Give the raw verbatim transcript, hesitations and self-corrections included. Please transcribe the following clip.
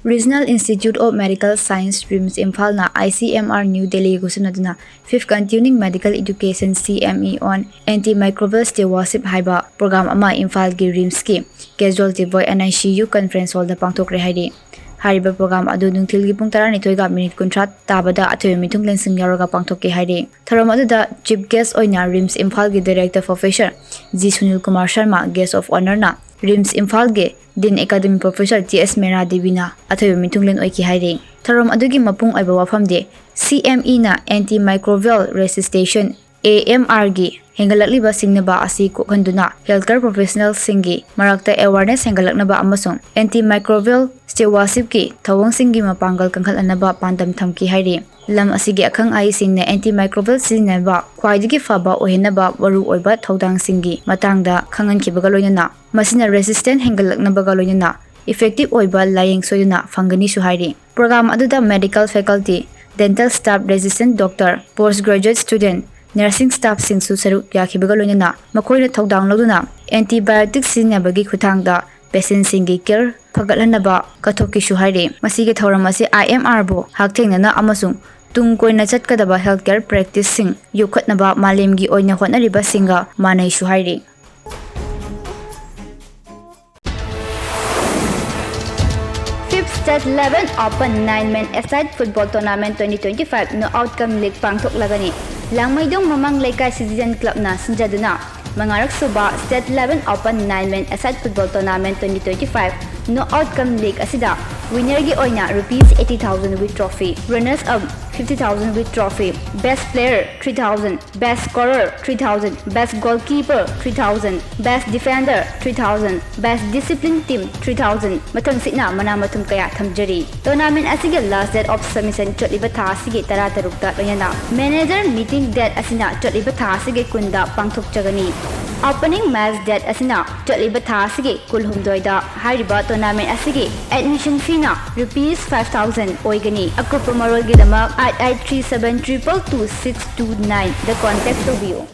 Regional Institute of Medical Science, RIMS, ꯏꯝꯐꯥꯜꯅ I C M R New Delhi ꯈꯨꯠꯁꯝꯅꯗꯨꯅ Fifth Continuing Medical Education, C M E on Antimicrobial Stewardship ꯍꯥꯏꯕ programme ꯑꯃ ꯏꯝꯐꯥꯜꯒꯤ ꯔꯤꯝꯁꯀꯤ ꯀꯦꯖꯨꯋꯦꯜꯇꯤ ꯋꯥꯔꯗ, N I C U conference hall ꯗ ꯄꯥꯡꯊꯣꯛꯈ꯭ꯔꯦ ꯍꯥꯏꯔꯤ꯫ ꯍꯥꯏꯔꯤꯕ programme ꯑꯗꯨ ꯅꯨꯡꯊꯤꯜꯒꯤ ꯄꯨꯡ ꯇꯔꯥꯅꯤꯊꯣꯏꯒ minute ꯀꯨꯟꯊ꯭ꯔꯥ ꯇꯥꯕꯗ ꯑꯊꯣꯏꯕ ꯃꯤꯊꯨꯡꯂꯦꯟꯁꯤꯡ ꯌꯥꯎꯔꯒ ꯄꯥꯡꯊꯣꯛꯈꯤ ꯍꯥꯏꯔꯤ꯫ ꯊꯧꯔꯝ ꯑꯗꯨꯗ ꯆꯤꯐ ꯒꯦꯁ ꯑꯣꯏꯅ ꯔꯤꯝꯁ ꯏꯝꯐꯥꯜꯒꯤ director professor G Sunil Kumar Sharma, guest of ꯑꯣꯅꯔꯅ ꯔꯤꯝꯁ ꯏꯝꯐꯥꯜꯒꯤ dean academy professor T S Mera ꯗꯦꯕꯤꯅ ꯑꯊꯣꯏꯕ ꯃꯤꯊꯨꯡꯂꯦꯟ ꯑꯣꯏꯈꯤ ꯍꯥꯏꯔꯤ꯫ ꯊꯧꯔꯝ ꯑꯗꯨꯒꯤ ꯃꯄꯨꯡ ꯑꯣꯏꯕ ꯋꯥꯐꯝꯗꯤ C M E ꯅ antimicrobial resistance, A M R ꯒꯤ ꯍꯦꯟꯒꯠꯂꯛꯂꯤꯕ ꯁꯤꯡꯅꯕ ꯑꯁꯤ ꯀꯣꯛꯍꯟꯗꯨꯅ healthcare professionalꯁꯤꯡꯒꯤ ꯃꯔꯛꯇ awareness ꯍꯦꯟꯒꯠꯂꯛꯅꯕ ꯑꯃꯁꯨꯡ antimicrobial stewardshipꯀꯤ ꯊꯧꯑꯣꯡꯁꯤꯡꯒꯤ ꯃꯄꯥꯡꯒꯜ ꯀꯟꯈꯠꯍꯟꯅꯕ ꯄꯥꯟꯗꯝ ꯊꯝꯈꯤ ꯍꯥꯏꯔꯤ꯫ ꯂꯝ ꯑꯁꯤꯒꯤ ꯑꯈꯪ ꯑꯍꯩꯁꯤꯡꯅ antimicrobial ꯁꯤꯖꯤꯟꯅꯕ ꯈ꯭ꯋꯥꯏꯗꯒꯤ ꯐꯕ ꯑꯣꯏꯍꯟꯅꯕ ꯃꯔꯨꯑꯣꯏꯕ ꯊꯧꯗꯥꯡꯁꯤꯡꯒꯤ ꯃꯇꯥꯡꯗ ꯈꯪꯍꯟꯈꯤꯕꯒ ꯂꯣꯏꯅꯅ ꯃꯁꯤꯅ resistance ꯍꯦꯟꯒꯠꯂꯛꯅꯕꯒ ꯂꯣꯏꯅꯅ effective ꯑꯣꯏꯕ ꯂꯥꯌꯦꯡ ꯁꯣꯏꯗꯅ ꯐꯪꯒꯅꯤꯁꯨ ꯍꯥꯏꯔꯤ꯫ ꯄ꯭ꯔꯣꯒ꯭ꯔꯥꯝ ꯑꯗꯨꯗ medical faculty, dental staff, resident doctor, post graduate student, nursing staffꯁꯤꯡꯁꯨ ꯁꯔꯨꯛ ꯌꯥꯈꯤꯕꯒ ꯂꯣꯏꯅꯅ ꯃꯈꯣꯏꯅ ꯊꯧꯗꯥꯡ ꯂꯧꯗꯨꯅ antibiotic ꯁꯤꯖꯤꯟꯅꯕꯒꯤ ꯈꯨꯠꯊꯥꯡꯗ patientꯁꯤꯡꯒꯤ care ꯐꯒꯠꯍꯟꯅꯕ ꯀꯠꯊꯣꯛꯈꯤꯁꯨ ꯍꯥꯏꯔꯤ꯫ ꯃꯁꯤꯒꯤ ꯊꯧꯔꯝ ꯑꯁꯤ I M R ꯕꯨ ꯍꯛꯊꯦꯡꯅꯅ ꯑꯃꯁꯨꯡ ꯇꯨꯡ ꯀꯣꯏꯅ ꯆꯠꯀꯗꯕ healthcare practiceꯁꯤꯡ ꯌꯣꯛꯈꯠꯅꯕ ꯃꯥꯂꯦꯝꯒꯤ ꯑꯣꯏꯅ ꯍꯣꯠꯅꯔꯤꯕꯁꯤꯡꯒ ꯃꯥꯟꯅꯩꯁꯨ ꯍꯥꯏꯔꯤ꯫ Fifth State Level Open Nine Men Aside Football Tournament twenty twenty-five Knockout Cum League ꯄꯥꯡꯊꯣꯛꯂꯒꯅꯤ꯫ ꯂꯥꯡꯃꯩꯗꯣꯡ ꯃꯃꯥꯡ ꯂꯩꯀꯥꯏ Citizen Clubꯅ ꯁꯤꯟꯖꯗꯨꯅ ꯃꯉꯥꯔꯛ ꯁꯨꯕ State Level Open Nine Men Aside Football Tournament twenty twenty-five Knockout Cum League ꯑꯁꯤꯗ winnerꯒꯤ ꯑꯣꯏꯅ rupees eighty thousand with trophy, runners up fifty thousand with trophy, best player three thousand, best scorer three thousand, best goalkeeper three thousand, best defender three thousand, best discipline team three thousand, ꯃꯊꯪꯁꯤꯠꯅ ꯃꯅꯥ ꯃꯊꯨꯝ ꯀꯌꯥ ꯊꯝꯖꯔꯤ꯫ Tournament ꯑꯁꯤꯒꯤ last date of submission ꯆꯠꯂꯤꯕ ꯊꯥ ꯑꯁꯤꯒꯤ ꯇꯔꯥꯇꯔꯨꯛꯇ ꯂꯣꯏꯅꯅ manager meeting date ꯑꯁꯤꯅ ꯆꯠꯂꯤꯕ ꯊꯥ ꯑꯁꯤꯒꯤ ꯀꯨꯟꯗ ꯄꯥꯡꯊꯣꯛꯆꯒꯅꯤ꯫ Opening match date ꯑꯁꯤꯅ ꯆꯠꯂꯤꯕ ꯊꯥ ꯑꯁꯤꯒꯤ ꯀꯨꯟꯍꯨꯝꯗꯣꯏꯗ꯫ ꯍꯥꯏꯔꯤꯕ tournament ꯑꯁꯤꯒꯤ admission feeꯅ rupees five thousand ꯑꯣꯏꯒꯅꯤ꯫ ꯑꯀꯨꯞꯄ ꯃꯔꯣꯜꯒꯤꯗꯃꯛ eight eight three seven triple two six two nineꯗ contact ꯇꯧꯕꯤꯌꯨ꯫